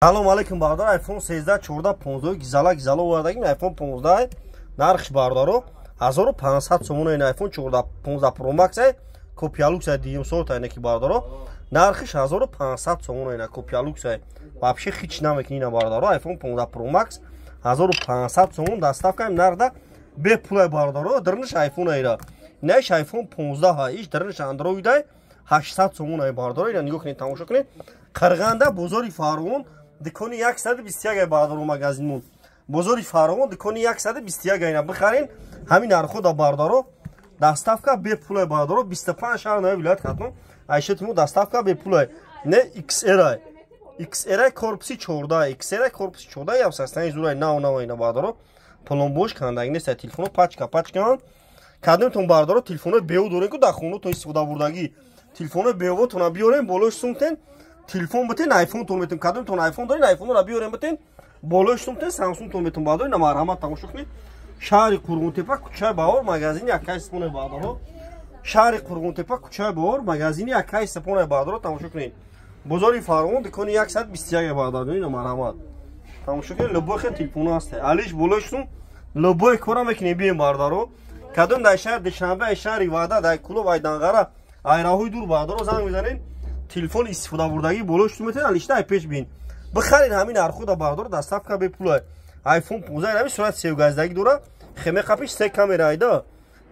Салом алейкум, бародар. iPhone 13, 14, 15 гизала гизала овардагим. iPhone 15 нархш, бародаро, 1500 сомон. Ин iPhone 14, 15 Pro Max копия люкс дуюм сорта ине ки, бародаро, нархиш 1500 сомон. Ина копия люкс, вообще хич намекунӣ ина, бародаро. iPhone 15 Pro Max 1500 сомон, доставка нарда бепулай, бародаро. Дирниш iPhone айра, инаш iPhone 15 ҳа, иш дирниш Android ай, 800 сомон ай, бародаро. Ина нигоҳ кунед, тамошо кунед. Қирғанда, бозори Фарғон, дукони 121 ай, бародаро, магазинмон. Бозори Фарғон, дукони 121 айна бихарен ҳамин нархо да, бародаро. Доставка бепулай, бародаро. 25 шаҳр нави вилоят Хатлон айшатимо доставка бепулай. Не XR ай, XR корпуси 14, XR корпуси 14 ям састани зурай, нав нав ина, бародаро. Пломбош кандаги нест, телефоно пачка пачкаан. Кадомтон, бародаро, телефонои беу дорем ку, дар хонатон истифода бурдагӣ телефонои беувотона биёрем, болош сумтен телефон битен, айфонтон метем. Кадомтон айфон дорен, айфонро биёрем, битен, болош сумтен, самсунгтон метем, бародаро. Ина марҳамат, тамошо кунед. Шаҳри Қурғонтепа, кӯчаи Баҳор, магазини Акай Сипоне, бародаро. Шаҳри Қурғонтепа, кӯчаи Баҳор, магазини Акай Сипоне, бародаро, тамошо кунед. Бозори Фарғон, дукони 121, бародаро. Ина марҳамат, тамошо кунед. Любой хел телефоно ҳаст, алиш болош сум любой кора мекунем, бием, бародаро. Кадом дар шаҳр Душанбе, ай шаҳри Ваҳдат, ай Кулоб, ай Данғара, ай раҳои дур, бародаро, занг мезанед, телефон истифода бурдагӣ болош сум метавонед, алишта ай пеш бин, бихаред ҳамин нархода, бародаро. Доставка бепула. iPhone 15 ҳамин сурат севгаздагӣ дора, хеме қапиш, се камера айда,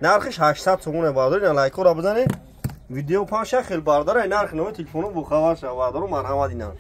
нархиш 800 сомоне, бародаро. Ина лайкора бизанед, видео паша хел, бародаро, ай нархи нави телефоно бохабар шава, бародаро. Марҳамат, ина.